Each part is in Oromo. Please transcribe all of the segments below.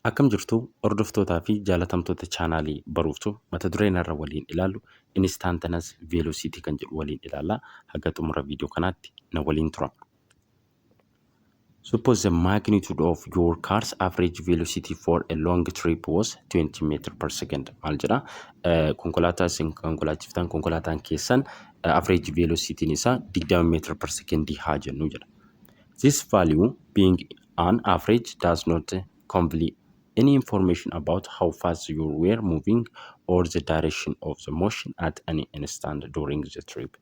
Akkam jirtu hordoftootaa fi jaalatamtoota chaanaalii Baruuftuu? Mata dureen har'a waliin ilaallu instantaneous velocity kan jedhu waliin ilaalla. Haga xumura viidiyoo kanaatti na waliin tura. Suppose the magnitude of your car's average velocity for a long trip was 20 meter per second. Maal jedha? Konkolaataa isin konkolaachiftan, konkolaataan keessan average velocity'n isaa 20 meter per second haa jennu jedha. This value being an average does not convey any information about how fast you were moving or the direction of the motion at any instant during the trip.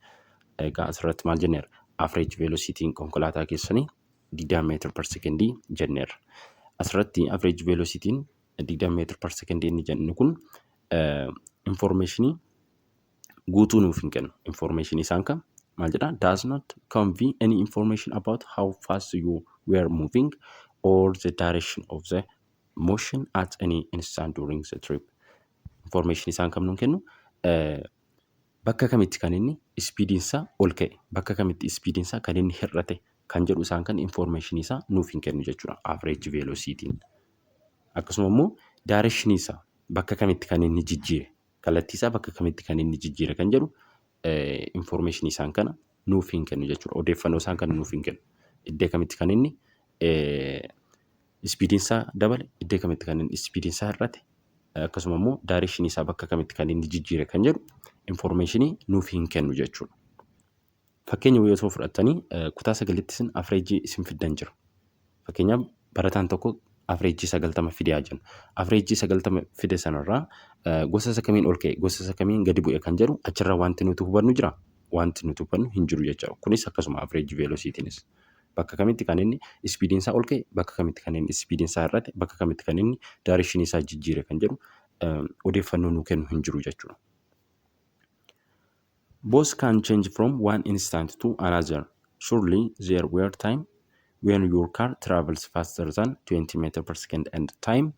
Egaa asirratti maal jenneerra? Average velocity'n konkolaataa keessanii 20 meter per second jenneerra. Asirratti average velocity'n 20 meter per second inni jennu kun informationii guutuu nuuf hin kennu. Information isaan kam maal jedha? Does not convey any information about how fast you were moving or the direction of the motion at any instant during the trip. Information isaan kam nuun kennu? Bakka kamitti kan inni speediin isaa ol ka'e, bakka kamitti speediin isaa kan inni hir'ate kan jedhu isaan kan information isaa nuuf hin kennu jechuudha average velocity'n. Akkasuma immoo direction isaa bakka kamitti kan inni jijjiire, kallattii isaa bakka kamitti kan inni jijjiire kan jedhu information isaan kana nuuf hin kennu jechuudha. Odeeffannoo isaan kana nuuf hin kennu. Iddoo kamitti kan inni speediin isaa dabale, iddoo kamitti kan inni speediin isaa hir'ate, akkasuma immoo direction isaa bakka kamitti kan inni jijjiire kan jedhu informationii nuuf hin kennu jechuudha. Fakkeenya yoo ta'u fudhattanii, kutaa sagalitti isin average isin fiddan jira. Fakkeenyaaf, barataan tokko average 90 fide haa jennu. Average 90 fide sanarraa gosa isa kamiin ol ka'e, gosa isa kamiin gadi bu'e kan jedhu achirraa wanti nuti hubannu jira. Wanti nuti hubannu hin jiru jechuudha. Kunis akkasuma average velocity'nis. Bakka kamitti kan inni speediin isaa ol ka'e, bakka kamitti kan inni speediin isaa hir'ate, bakka kamitti kan inni direction isaa jijjiire kan jedhu odeeffannoo nuu kennu hin jiru jechuudha. Both can change from one instant to another. Surely there were time when your car travels faster than 20 meter per second and time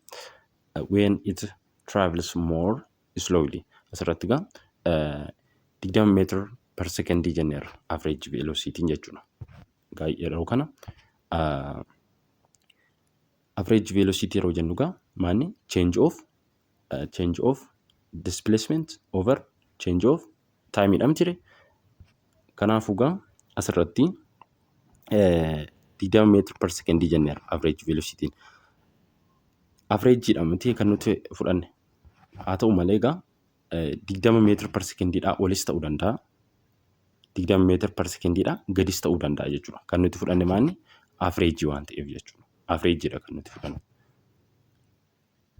when it travels more slowly. Asirratti egaa 20 meter per second jenneerra average velocity jechuudha. Egaa yeroo kana average velocity yeroo jennu egaa maanni change of displacement over change of time dha miti? Kanaafuu egaa asirratti 20 meter per second jenneerra average velocity. Average dha miti kan nuti fudhanne? Haa ta'u malee egaa 20 meter per secondiidhaa olis ta'uu danda'a. 20 meter per secondiidhaa gadis ta'uu danda'a jechuudha. Kan nuti fudhanne maanni average waan ta'eef jechuudha. Average dha kan nuti fudhanne.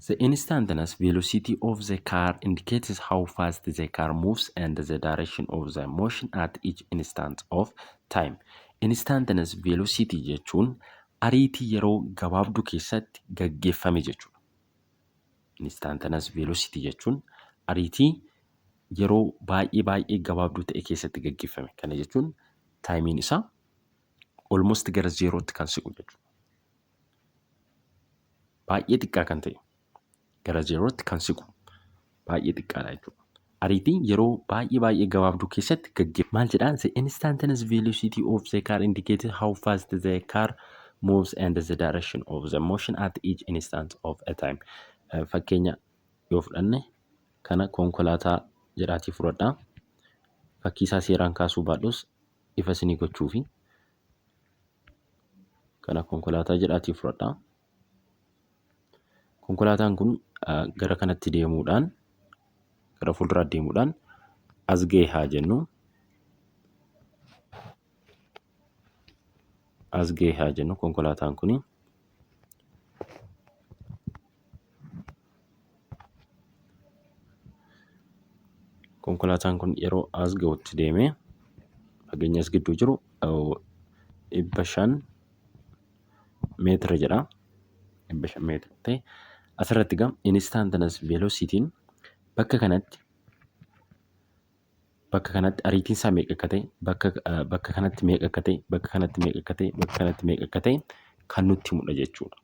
The instantaneous velocity of the car indicates how fast the car moves and the direction of the motion at each instant of time. Instantaneous velocity jechuun ariitii yeroo gabaabduu keessatti gaggeeffame jechuudha. Instantaneous velocity jechuun ariitii yeroo baay'ee baay'ee gabaabduu ta'e keessatti gaggeeffame. Kana jechuun timeiin isaa almost gara zeerootti kan siqu jechuudha. Baay'ee xiqqaa kan ta'e, gara zeerootti kan siqu, baay'ee xiqqaadha jechuudha. Ariitiin yeroo baay'ee baay'ee gabaabduu keessatti gaggeeffama. Maal jedhaa? The instantaneous velocity of the car indicates how fast the car moves and the direction of the motion at each instant of a time. Fakkeenya yoo fudhanne, kana konkolaataa jedhaatii fudhadhaa. Fakkii isaa seeraan kaasuu baadhus ifa isinii gochuufi. Kana konkolaataa jedhaatii fudhadhaa. Konkolaataan kun gara kanatti deemuudhaan, gara fuulduraatti deemuudhaan as ga'e haa jennu. As ga'e haa jennu konkolaataan kuni. Konkolaataan kun yeroo as ga'utti deemee fageenya as gidduu jiru 500 meetira jedha. 500 meetira ta'e asirratti egaa instantaneous velocity'n bakka kanatti ariitiin isaa meeqa akka ta'e, bakka kanatti meeqa akka ta'e, bakka kanatti meeqa akka ta'e, bakka kanatti meeqa akka ta'e kan nutti himudha jechuudha.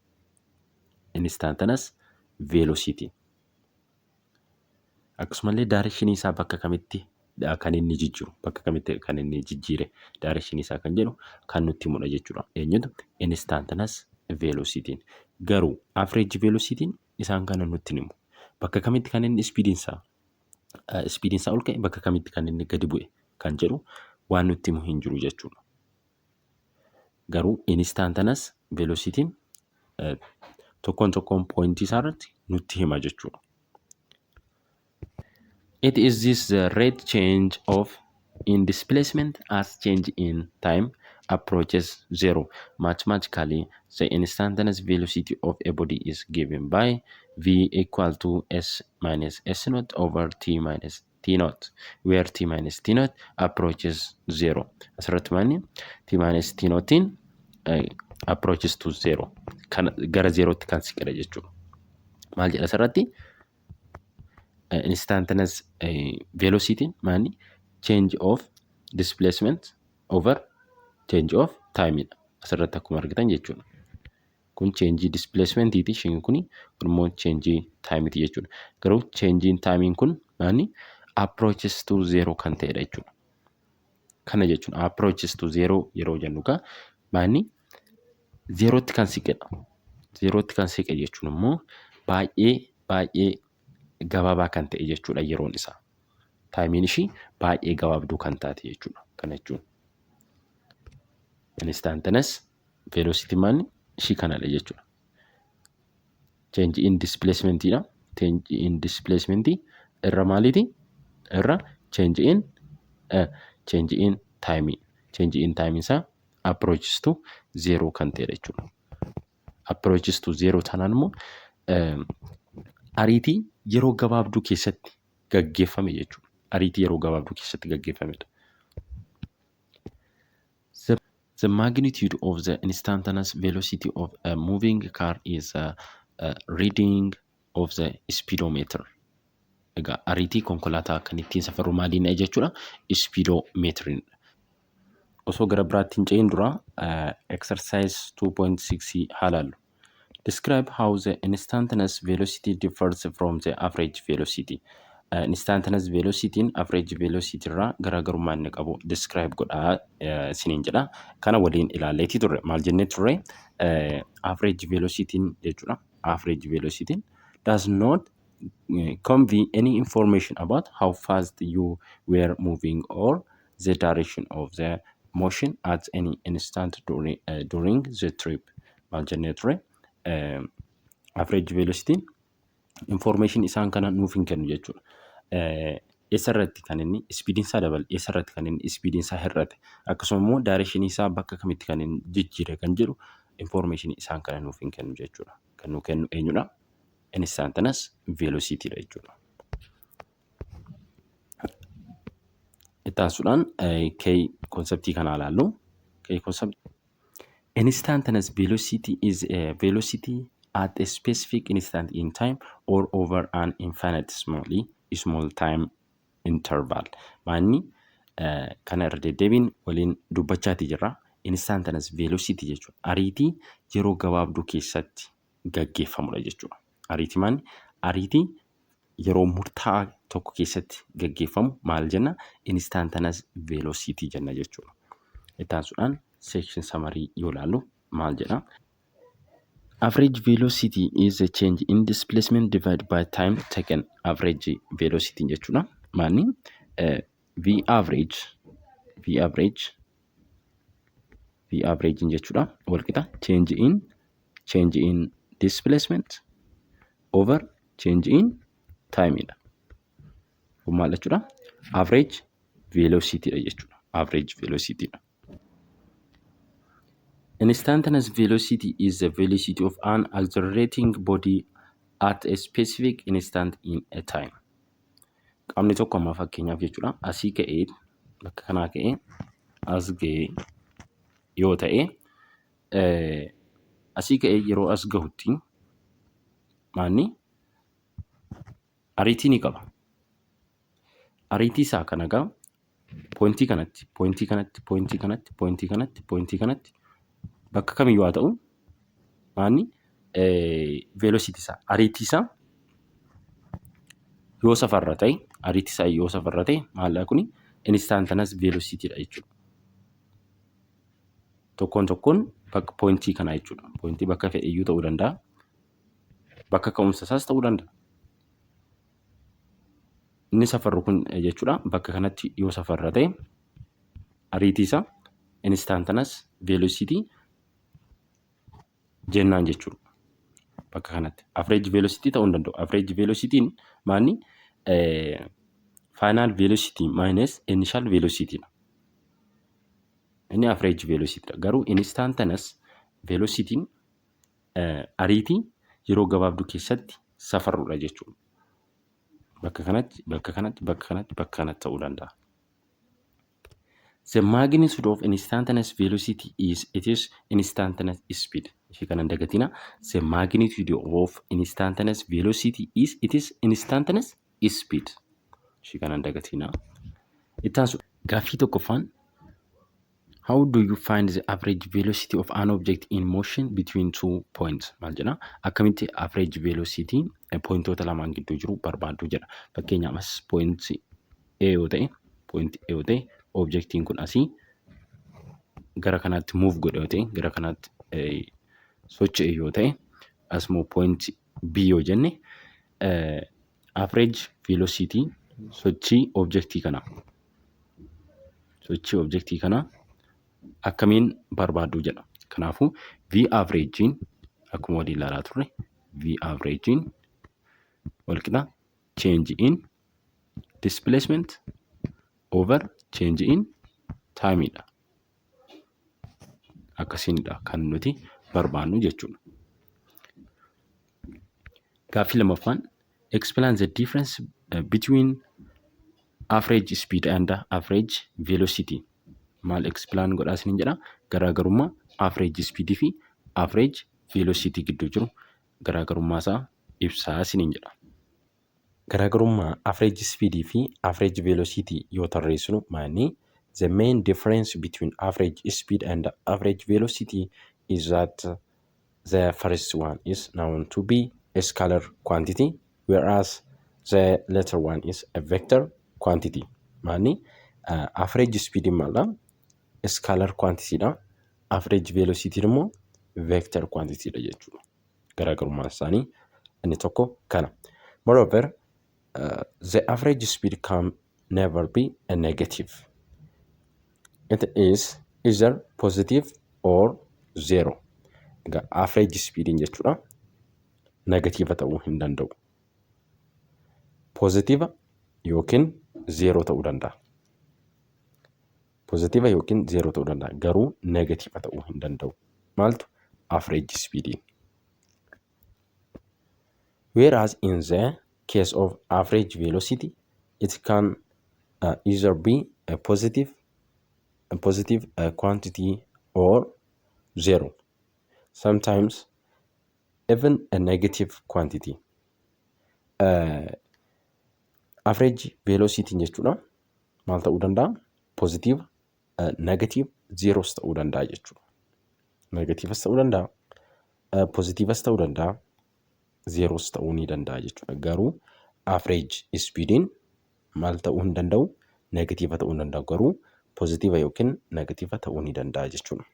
Instantaneous velocity. Akkasumallee direction isaa bakka kamitti kan inni jijjiiru, bakka kamitti kan inni jijjiire direction isaa kan jedhu kan nutti himudha jechuudha. Eenyutu? Instantaneous velocityn. Garuu average velocityn isaan kana nutti himu. Bakka kamitti kan inni speediin isaa ol ka'e, bakka kamitti kan inni gadi bu'e kan jedhu waan nutti himu hin jiru jechuudha. Garuu instantaneous velocityn tokkoon tokkoon pointii isaa irratti nutti hima jechuudha. It is this the rate change of in displacement as change in time approaches zero. Mathematically, the instantaneous velocity of a body is given by v equal to s minus s naught over t minus t naught, where t minus t naught approaches zero. Asirratti maanni t minus t naughtiin approaches to zero. Kan gara zeerootti kan siqedha jechuudha. Maal jedha asirratti? Instantaneous velocity maanni change of displacement over change of time dha. Asirratti akkuma argitan jechuudha. Kun change displacementiiti, isheen kuni immoo change timeiti jechuudha. Garuu change timeiin kun maanni approaches to zero kan ta'edha jechuudha. Kana jechuun approaches to zero yeroo jennu gaa maanni zeerootti kan siqedha. Zeerootti kan siqe jechuun immoo baay'ee baay'ee gabaabaa kan ta'e jechuudha yeroon isaa. Timeiin ishii baay'ee gabaabduu kan taate jechuudha. Kana jechuun. Instantaneous velocity maanni ishii kanadha jechuudha. Change in displacement dha. Change in displacement irra maaliiti? Irra change in time. Change in time isaa approaches to zero kan ta'edha jechuudha. Approaches to zero taanaan immoo ariitii yeroo gabaabduu keessatti gaggeeffame jechuudha. Ariitii yeroo gabaabduu keessatti gaggeeffamedha. The magnitude of the instantaneous velocity of a moving car is a reading of the speedometer. Egaa ariitii konkolaataa kan ittiin safarru maaliin jechuudha? Speedometeriin. Osoo gara biraatti hin ce'in dura exercise 2.6 haa ilaallu. Describe how the instantaneous velocity differs from the average velocity. Instantaneous velocityn average velocity irraa garaagarummaa inni qabu describe godhaa isiniin jedha. Kana waliin ilaalleetii turre. Maal jennee turre? Average velocityn jechuudha. Average velocityn does not convey any information about how fast you were moving or the direction of the motion at any instant during the trip. Maal jennee ture? Average velocityn information isaan kana nuuf hin kennu jechuudha. Eessarratti kan inni speediin isaa dabale, eessarratti kan inni speediin isaa hir'ate, akkasuma immoo directionii isaa bakka kamitti kan inni jijjiire kan jedhu information isaan kana nuuf hin kennu jechuudha. Kan nuu kennu eenyudha? Instantaneous velocity dha jechuudha. Itti aansuudhaan key conceptii kana ilaallu. Key concept. Instantaneous velocity is a velocity at a specific instant in time or over an infinitesimally small time interval. Maanni kana irra deddeebiin waliin dubbachaati jirra. Instantaneous velocity jechuudha. Ariitii yeroo gabaabduu keessatti gaggeeffamudha jechuudha. Ariitii maanni? Ariitii yeroo murtaa'aa tokko keessatti gaggeeffamu maal jenna? Instantaneous velocity jenna jechuudha. Itti aansuudhaan section summary yoo ilaallu maal jedha? Average velocity is a change in displacement divided by time taken. Average velocity jechuudha. Maanni V average jechuudha. Walqixa change in displacement over change in time dha. Kun maal jechuudha? Average velocity dha jechuudha. Average velocity dha. Instantaneous velocity is the velocity of an accelerating body at a specific instant in a time. Qaamni tokko amma fakkeenyaaf jechuudha, asii ka'ee, bakka kanaa ka'ee as ga'ee yoo ta'e, asii ka'ee yeroo as gahutti maanni ariitii ni qaba. Ariitii isaa kana egaa pointii kanatti, pointii kanatti, pointii kanatti, pointii kanatti, pointii kanatti, bakka kamiyyuu haa ta'u, maanni velocity isaa, ariitii isaa yoo safarra ta'e, ariitii isaa yoo safarra ta'e, maal kuni? Instantaneous velocity dha jechuudha. Tokkoon tokkoon Bakka pointii kanaa jechuudha. Pointii bakka fedhe iyyuu ta'uu danda'a. Bakka ka'umsa isaas ta'uu danda'a. Inni safarru kun jechuudha, bakka kanatti yoo safarra ta'e, ariitii isaa instantaneous velocity jennaan jechuudha. Bakka kanatti average velocity ta'uu hin danda'u. Average velocityn maanni? Final velocity minus initial velocity dha. Inni average velocity dha. Garuu instantaneous velocityn ariitii yeroo gabaabduu keessatti safarrudha jechuudha. Bakka kanatti, bakka kanatti, bakka kanatti, bakka kanatti ta'uu danda'a. The magnitude of instantaneous velocity is it is instantaneous speed. Ishee kana hin dagatina. The magnitude of instantaneous velocity is it is instantaneous speed. Ishee kana hin dagatina. Itti aansu gaaffii tokkoffaan, "How do you find the average velocity of an object in motion between two points?" Maal jedha? Akkamitti average velocity pointoota lamaan gidduu jiru barbaaddu jedha. Fakkeenyaaf, as point A yoo ta'e, point A yoo ta'e, objectiin kun asii gara kanaatti move godhe yoo ta'e, gara kanaatti socho'e yoo ta'e, asmoo point B yoo jenne, average velocity sochii objectii kanaa akkamiin barbaaddu jedha. Kanaafuu V averagein akkuma waliin ilaalaa turre, V averagein walqixa change in displacement over change in time dha. Akkasiinidha kan nuti barbaannu jechuudha. Gaaffii lammaffaan, "Explain the difference between average speed and average velocity." Maal explain godhaa isiniin jedha? Garaagarummaa average speed fi average velocity gidduu jiru garaagarummaa isaa ibsaa isiniin jedha. Garaagarummaa average speed fi average velocity yoo tarreessinu maali? The main difference between average speed and average velocity is that the first one is known to be a scalar quantity, whereas the latter one is a vector quantity. Maali? Average speed maaldha? Scalar quantity dha. Average velocity immoo vector quantity dha jechuudha. Garaagarummaan isaanii inni tokko kana. Moreover, the average speed can never be a negative. It is either positive or zero. Egaa average speediin jechuudha negative ta'uu hin danda'u. Positive yookiin zero ta'uu danda'a. Positive yookiin zero ta'uu danda'a. Garuu negative ta'uu hin danda'u. Maaltu? Average speediin. Whereas in the case of average velocity, it can either be a positive quantity or zero. Sometimes even a negative quantity. Average velocity jechuudha maal ta'uu danda'a? Positive, negative, zeros ta'uu danda'a jechuudha. Negativeas ta'uu danda'a, positiveas ta'uu danda'a, zeros ta'uu ni danda'a jechuudha. Garuu average speediin maal ta'uu hin danda'u? Negative ta'uu hin danda'u. Garuu positive yookiin negative ta'uu ni danda'a jechuudha.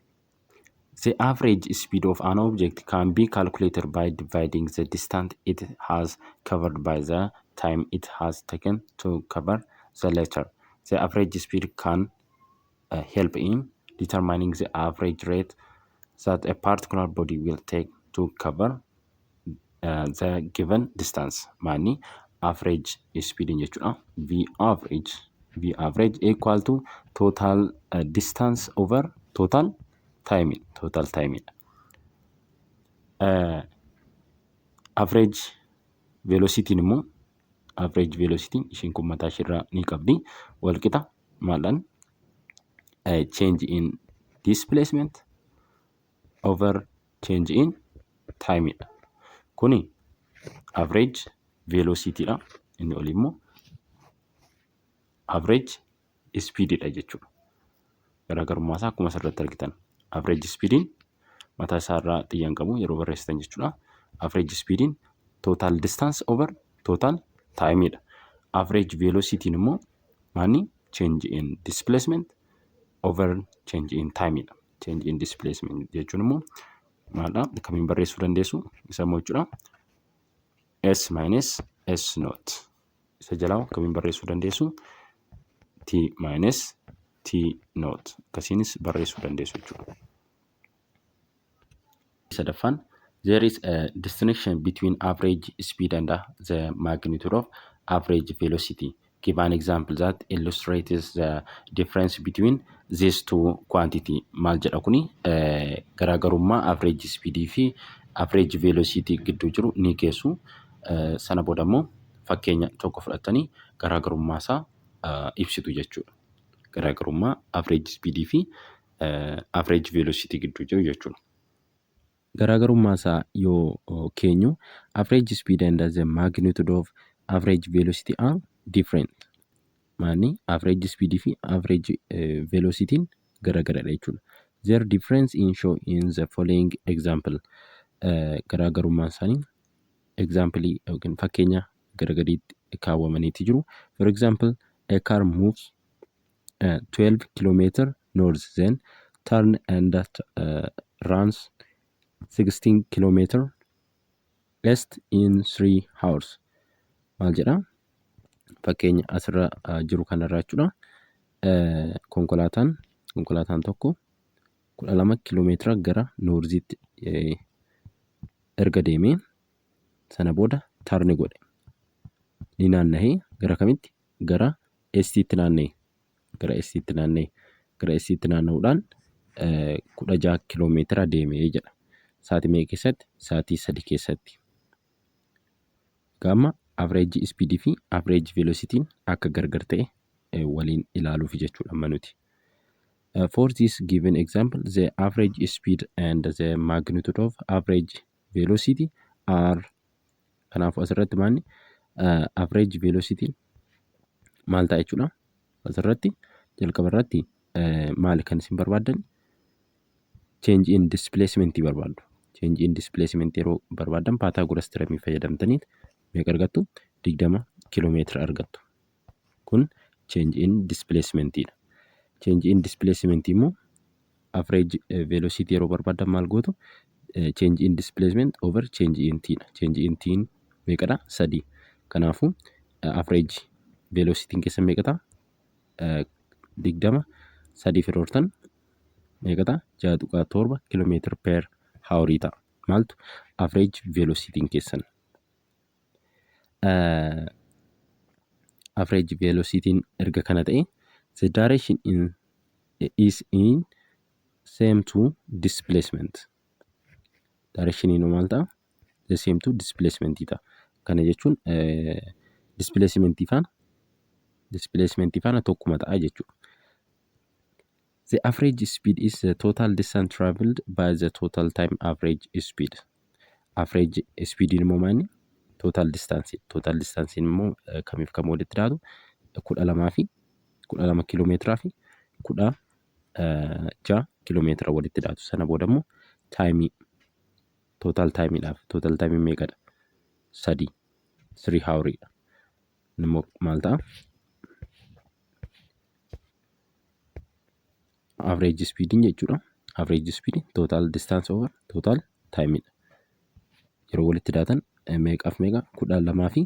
The average speed of an object can be calculated by dividing the distance it has covered by the time it has taken to cover the latter. The average speed can help in determining the average rate that a particular body will take to cover the given distance. Maanni average speed jechuudha? V average equal to total distance over total time, total time. Average velocity immoo, average velocity isheen kun mataa isheerraa ni qabdi. Walqixa maaldhaan? Change in displacement over change in time dha. Kuni average velocity dha. Inni olii immoo average speed dha jechuudha. Garaagarummaa isaa akkuma asirratti argitan. Average speediin mataa isaarraa xiyya hin qabu yeroo barreessitan jechuudha. Average speediin total distance over total time dha. Average velocity immoo maanni? Change in displacement over change in time dha. Change in displacement jechuun immoo maalidha? Akkamiin barreessuu dandeessu? Isa immoo jechuudha. S minus S naught. Isa jalaa akkamiin barreessuu dandeessu? T minus T naught. Akkasiinis barreessuu dandeessu jechuudha. Sadaffaan, there is a distinction between average speed and the magnitude of average velocity. Give an example that illustrates the difference between these two quantity. Maal jedha kuni? Garaagarummaa average speed fi average velocity gidduu jiru ni keessu. Sana booda immoo fakkeenya tokko fudhattanii garaagarummaa isaa ibsitu jechuudha. Garaagarummaa average speed fi average velocity gidduu jiru jechuudha. Garaagarummaa isaa yoo keenyu, average speed and the magnitude of average velocity are different. Maanni average speed fi average velocity garagaradha jechuudha. Their difference in show in the following example. Garaagarummaan isaanii example yookiin fakkeenya gara gadiitti kaawwamaniiti jiru. For example, a car moves 12 kilometer north, then turn and runs 16 kilometer east in 3 hours. Maal jedha? Fakkeenya asirra jiru kanarraa jechuudha. Konkolaataan tokko 12 kiiloomeetira gara northiitti erga deemee, sana booda turn godhe. Ni naanna'ee gara kamitti? Gara eastiitti naanna'e. Gara eastiitti naanna'e. Gara eastiitti naanna'uudhaan 16 kiiloomeetira deemee jedha. Sa'aatii meeqa keessatti? Sa'aatii 3 keessatti. Gama average speedii fi average velocityn akka gargar ta'e waliin ilaaluuf jechuudha amma nuti. For this given example, the average speed and the magnitude of average velocity are. Kanaafuu asirratti maalni average velocity maal ta'a jechuudha. Asirratti jalqaba irratti maali kan isin barbaaddan? Change in displacement barbaaddu. Change in displacement yeroo barbaaddan Pythagoras theorem fayyadamtanii meeqa argattu? 20 kiiloomeetira argattu. Kun change in displacement dha. Change in displacement immoo average velocity yeroo barbaaddan maal gootu? Change in displacement over change in t dha. Change in t meeqadha? Sadii. Kanaafuu average velocity keessa meeqa ta'a? 20 sadii firoortan meeqa ta'a? 6.7 kiiloomeetira per hourii ta'a. Maaltu? Average velocity keessan. Average velocity erga kana ta'e, the direction in is in same to displacement. Direction maal ta'a? The same to displacement ta'a. Kana jechuun displacement faana tokkuma ta'a jechuudha. The average speed is the total distance traveled by the total time average speed. Average speed immoo maali? Total distance. Total distance immoo kamiif kam walitti dhiyaatu? 12 fi 12 kiiloomeetiraa fi 16 kiiloomeetira walitti dhiyaatu. Sana booda immoo timeii, total timeiidhaaf, total timeiin meeqadha? Sadii. 3 houriidha. Immoo maal ta'a? Average speediin jechuudha. Average speed total distance over total timeidha. Yeroo walitti dhiyaatan meeqaaf meeqa? 12 fi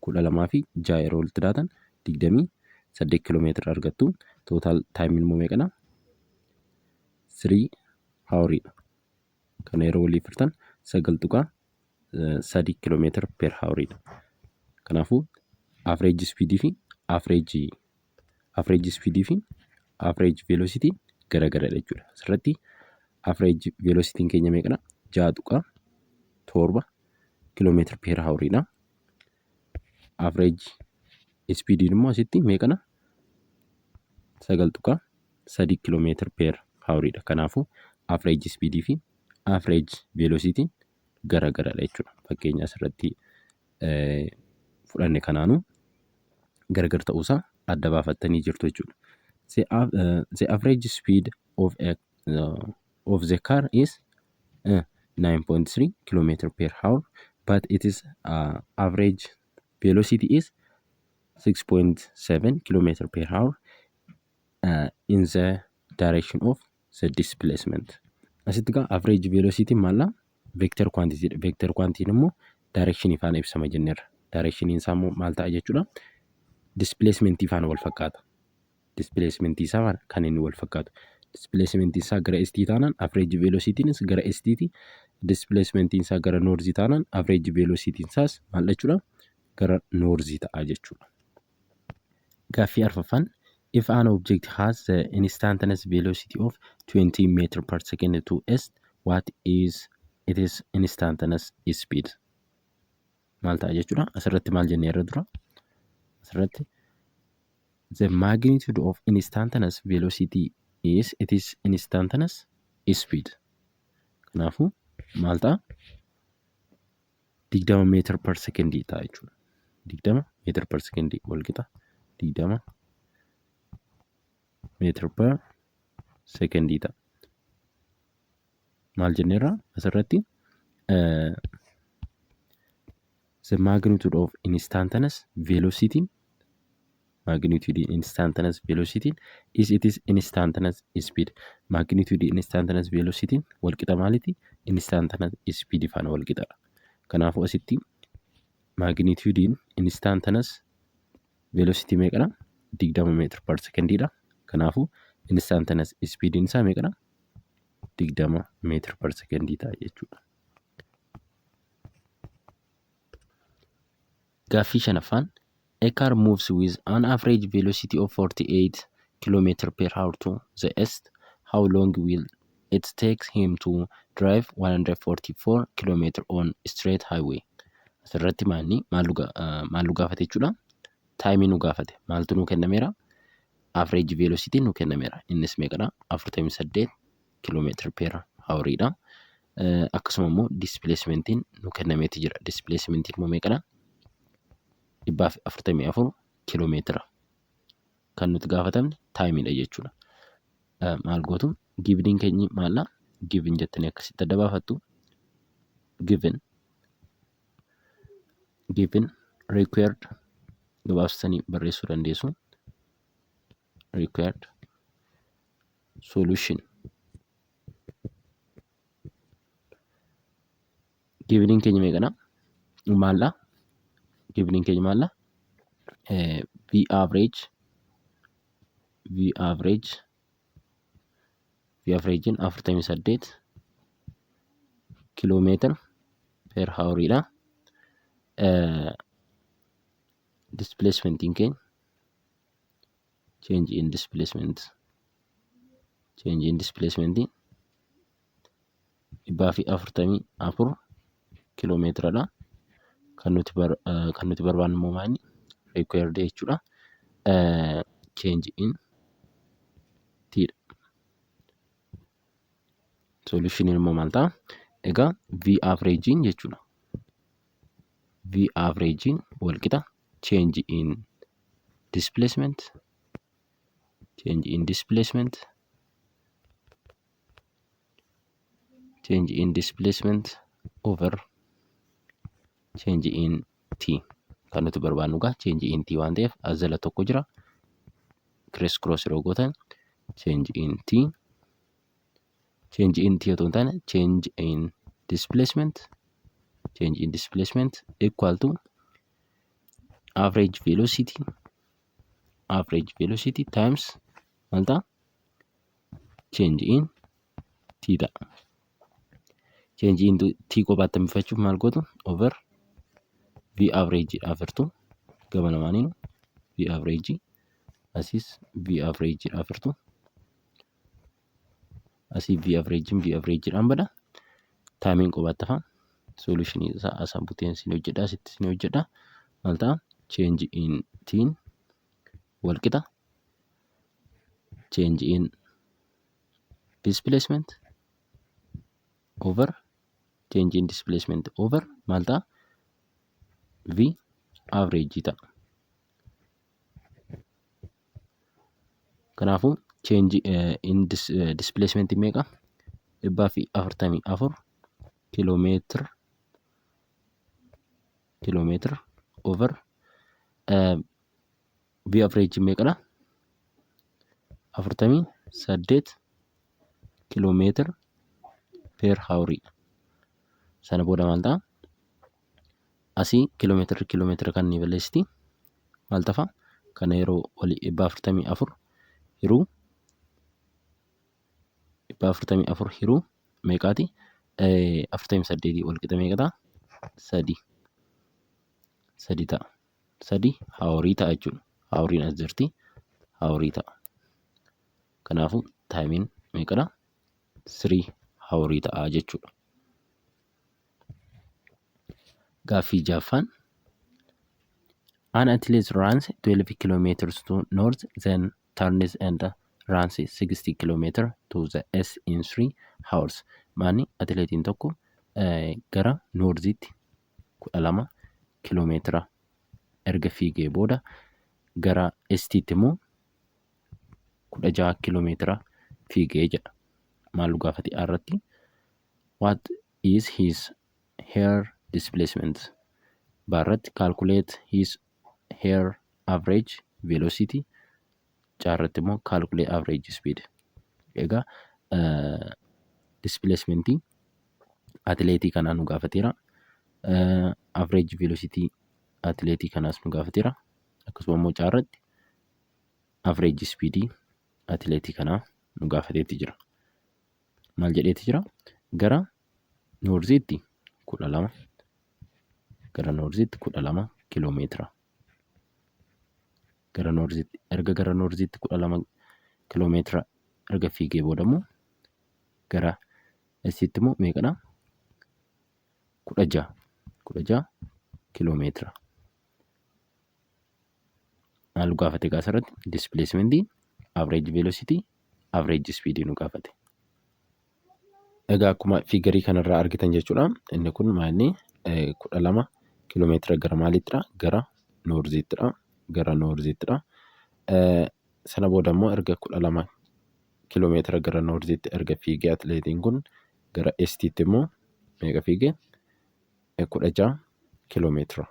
12 fi 6 yeroo walitti dhiyaatan 28 kiiloomeetira argattu. Total timeiin immoo meeqadha? 3 houriidha. Kana yeroo waliif hirtan 9.3 kiiloomeetira per houriidha. Kanaafuu average speedii fi average velocity garagaradha jechuudha. Asirratti average velocityn keenya meeqadha? 6.7 kiiloomeetira per houriidha. Average speediin immoo asitti meeqadha? 9.3 kiiloomeetira per houriidha. Kanaafuu average speedii fi average velocityn garagaradha jechuudha. Fakkeenya asirratti fudhanne kanaanuu gargar ta'uusaa adda baafattanii jirtu jechuudha. The average speed of the car is 9.3 km per hour, but it is average velocity is 6.7 km per hour in the direction of the displacement? Asitti egaa average velocity maal? Vector quantity dha. Vector quantity immoo direction faana ibsama jenneerra. Direction isaa immoo maal ta'a jechuudha? Displacement faana wal fakkaata. Displacement isaa faana kan inni wal fakkaatu. Displacement isaa gara east taanaan average velocitynis gara eastiiti. Displacement isaa gara north taanaan average velocity isaas maal jechuudha? Gara north ta'a jechuudha. Gaaffii arfaffaan: If an object has the instantaneous velocity of 20 meter per second to east, what is its instantaneous speed? Maal ta'a jechuudha? Asirratti maal jennee irra dura? Asirratti the magnitude of instantaneous velocity is it is instantaneous speed. Kanaafuu maal ta'a? 20 meter per second ta'a jechuudha. 20 meter per second wal qixa 20 meter per second ta'a. Maal jenneerra asirratti? The magnitude of instantaneous velocity, magnitude instantaneous velocity is it is instantaneous speed. Magnitude instantaneous velocity wal qixa maaliiti? Instantaneous speed faana wal qixadha. Kanaafuu asitti magnitude instantaneous velocity meeqadha? 20 meter per secondiidha. Kanaafuu instantaneous speediin isaa meeqadha? 20 meter per secondii ta'a jechuudha. Gaaffii shanaffaan: A car moves with an average velocity of 48 km per hour to the east. How long will it take him to drive 144 km on straight highway? Asirratti maalni maal nu gaafate jechuudha? Timeii nu gaafate. Maaltu nu kennameera? Average velocity nu kennameera. Innis meeqadha? 48 km per houriidha. Akkasuma immoo displacementiin nu kennameeti jira. Displacementiin immoo meeqadha? 144 kiiloomeetira. Kan nuti gaafatamne timeiidha jechuudha. Maal gootu? Giveniin keenyi maalla? Given jettanii akkasitti adda baafattu. Given, required gabaabsitanii barreessuu dandeessu. Required, solution. Giveniin keenya meeqadha? Maalla? Giveniin keenya maalla? V average, V averagein 48 kiiloomeetira per houriidha. Displacementiin keenya change in displacement 144 kiiloomeetiradha. Kan nuti barbaannu immoo maali? Required jechuudha. Change in t dha. Solution immoo maal ta'a? Egaa V averagein jechuudha. V averagein wal qixa change in displacement over change in t. Kan nuti barbaannu egaa change in t waan ta'eef, as jala tokko jira. Criss cross yeroo gootan change in t, change in t otoo hin taane change in displacement, change in displacement equal to average velocity times maal ta'a? Change in t ta'a. Change in t kophaatti hambifachuuf maal gootu? Over v average dhaaf hirtu gama lamaaniinu. V average asiis v average dhaaf hirtu, asii v average v average dhaan bada, timeiin kophaatti hafa. Solution isaa asaan buteen isin hojjedha, asitti isin hojjedha. Maal ta'a? Change in tiin wal qixa change in displacement over change in displacement over maal ta'a? V average ta'a. Kanaafuu change in displacement meeqa? 144 kiiloomeetira over V average meeqadha? 48. Kiiloomeetira per houriidha. Sana booda maal ta'a? Asii kiiloomeetirri kiiloomeetira kan ni balleessiti. Maal tafa? Kana yeroo walii 444 hiruu 444 hiruu meeqaati? 48 wal qixa meeqa ta'a? Sadi. Sadi ta'a. 3 hourii ta'a jechuudha. Houriin as jirti. Hourii ta'a. Kanaafuu timeiin meeqadha? 3 hourii ta'a jechuudha. Gaaffii ja'affaan: An athlete runs 12 kilometers to north, then turns and runs 16 kilometers to the east in 3 hours. Maani, atileetiin tokko gara northiitti 12 kiiloomeetira erga fiigee booda gara eastiitti immoo 16 kiiloomeetira fiigee jedha. Maal nu gaafate irratti? What is his her displacement? Baarratti calculate his her average velocity. Caarratti immoo calculate average speed. Egaa displacementii atileetii kanaa nu gaafateera. Average velocity atileetii kanaas nu gaafateera. Akkasuma immoo caarratti average speedii atileetii kanaa nu gaafateetti jira. Maal jedheeti jira? Gara northiitti 12, gara northiitti 12 kiiloomeetira. Gara northiitti erga gara northiitti 12 kiiloomeetira erga fiigee booda immoo gara eastiitti immoo meeqadha? 16, 16 kiiloomeetira. Maal nu gaafate egaa asirratti? Displacementii, average velocity, average speed nu gaafate. Egaa akkuma figureii kanarraa argitan jechuudha. Inni kun maalni 12 kiiloomeetira gara maaliittidha? Gara northiittidha. Gara northiittidha. Sana booda immoo erga 12 kiiloomeetira gara northiitti erga fiigee atileetiin kun gara eastiitti immoo meeqa fiigee? 16 kiiloomeetira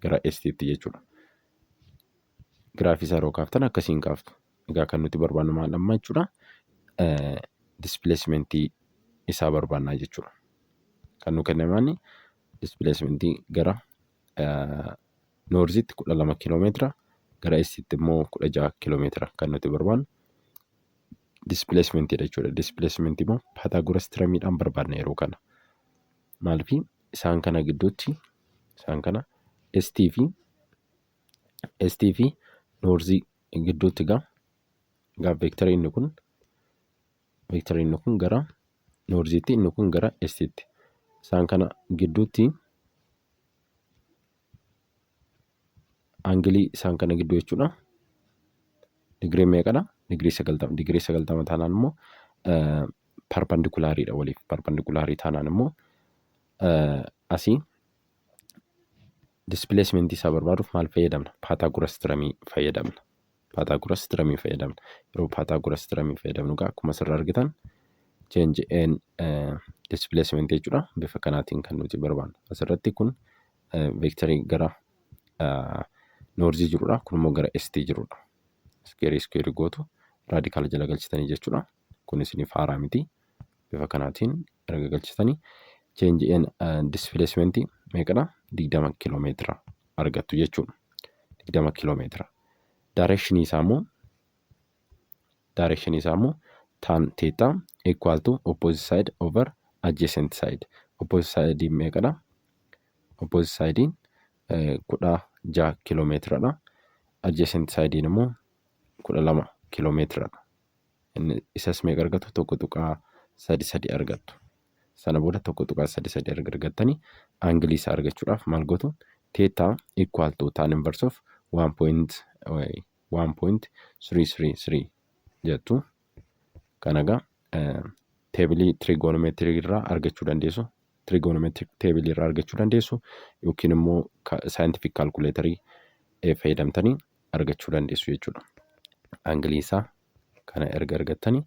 gara eastiitti jechuudha. Giraafii isaa yeroo kaaftan akkasiin kaaftu. Egaa kan nuti barbaannu maal amma jechuudha? Displacementii isaa barbaannaa jechuudha. Kan nu kenname displacementii gara northiitti 12 kiiloomeetira, gara eastiitti immoo 16 kiiloomeetira. Kan nuti barbaannu displacementiidha jechuudha. Displacementii immoo Pythagoras theoremiidhaan barbaadna yeroo kana. Maaliifii isaan kana gidduutti isaan kana eastii fi northii gidduutti egaa vectorii inni kun gara northiitti, inni kun gara eastiitti. Isaan kana gidduutti angleii isaan kana gidduu jechuudha. Digirii meeqadha? Digirii 90. Digirii 90 taanaan immoo perpendiculariidha waliif. Perpendicularii taanaan immoo asii displacementii isaa barbaaduuf maal fayyadamna? Pythagoras theoremii fayyadamna. Pythagoras theoremii fayyadamna. Yeroo Pythagoras theoremii fayyadamnu egaa akkuma asirraa argitan change in displacement jechuudha. Bifa kanaatiin kan nuti barbaannu. Asirratti kun vectorii gara northii jirudha. Kun immoo gara eastii jirudha. Squareii squareii gootu, radicala jala galchitanii jechuudha. Kun isiniif haaraa miti. Bifa kanaatiin erga galchitanii change in displacement meeqadha? 20 kiiloomeetira argattu jechuudha. 20 kiiloomeetira. Directionii isaa immoo tan theta equal to opposite side over adjacent side. Opposite side meeqadha? Opposite sidein 16 kiiloomeetiradha. Adjacent sidein immoo 12 kiiloomeetiradha. Inni isas meeqa argattu? 1.33 argattu. Sana booda 1.33 erga argattanii angleii isaa argachuudhaaf maal gootu? Theta equal to tan inverse of 1.1.333 jettu. Kana egaa tableii trigonometryii irraa argachuu dandeessu. Trigonometric tableii irraa argachuu dandeessu yookiin immoo scientific calculatorii fayyadamtanii argachuu dandeessu jechuudha. Angleii isaa kana erga argattanii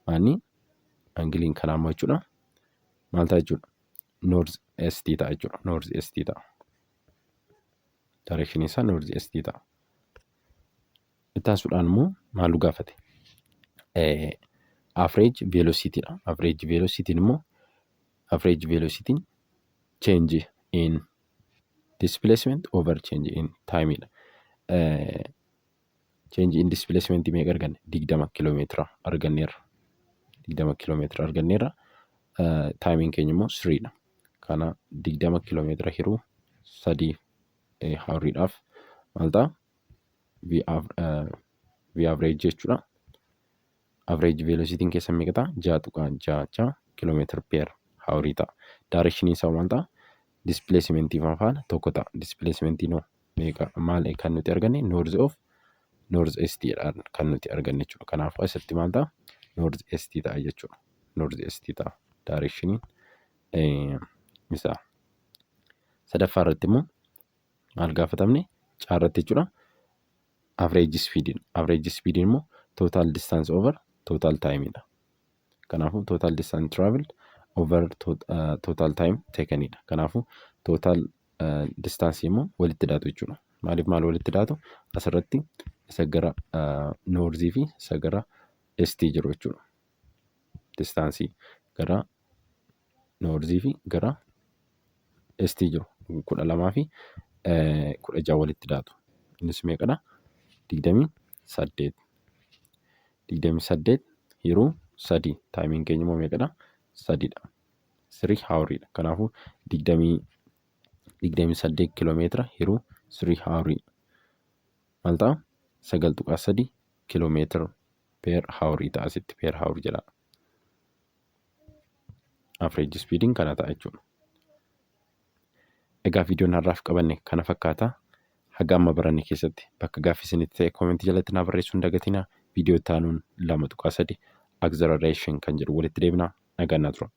maanni angleiin kanaa immoo jechuudha maal ta'a jechuudha? North eastii ta'a jechuudha. North eastii ta'a. Directionii isaa north eastii ta'a. Itti aansuudhaan immoo maal nu gaafate? Average velocity dha. Average velocity immoo, average velocity change in displacement over change in time dha. Change in displacement meeqa arganne? 20 kiiloomeetira arganneerra. 20 kiiloomeetira arganneerra. Timeiin keenya immoo 3dha. Kana 20 kiiloomeetira hiruu 3 houriidhaaf maal ta'a? V average jechuudha. Average velocity keessa meeqa ta'a? 6.66 kiiloomeetira per hourii ta'a. Direction isaa maal ta'a? Displacement faana tokko ta'a. Displacement meeqa, maal kan nuti arganne? North of north east kan nuti arganne jechuudha. Kanaafuu asitti maal ta'a? North east ta'a jechuudha. North east ta'a directioniin isaa. Sadaffaa irratti immoo maal gaafatamne? Caarratti jechuudha. Average speed. Average speed immoo total distance over total time dha. Kanaafuu total distance traveled over total time taken dha. Kanaafuu total distance immoo walitti daatu jechuudha. Maaliif maal walitti daatu? Asirratti isa gara northii fi isa gara eastii jiru jechuudha. Distanceii gara northii fi gara eastii jiru 12 fi 16 walitti daatu. Innis meeqadha? 28. 28 hiruu 3. Timeiin keenya immoo meeqadha? Sadiidha. 3 houriidha. Kanaafuu 28 kiiloomeetira hiruu 3 hourii maal ta'a? 9.3 kiiloomeetira per hourii ta'a asitti per hour jedha. Average speediin kana ta'a jechuudha. Egaa viidiyoon har'aaf qabanne kana fakkaata. Haga amma baranne keessatti bakka gaaffii isinitti ta'e commentii jalatti naa barreessuu hin dagatinaa. Viidiyoo itti aanuun 2.3 acceleration kan jedhu walitti deebinaa. Nagaan naa tura.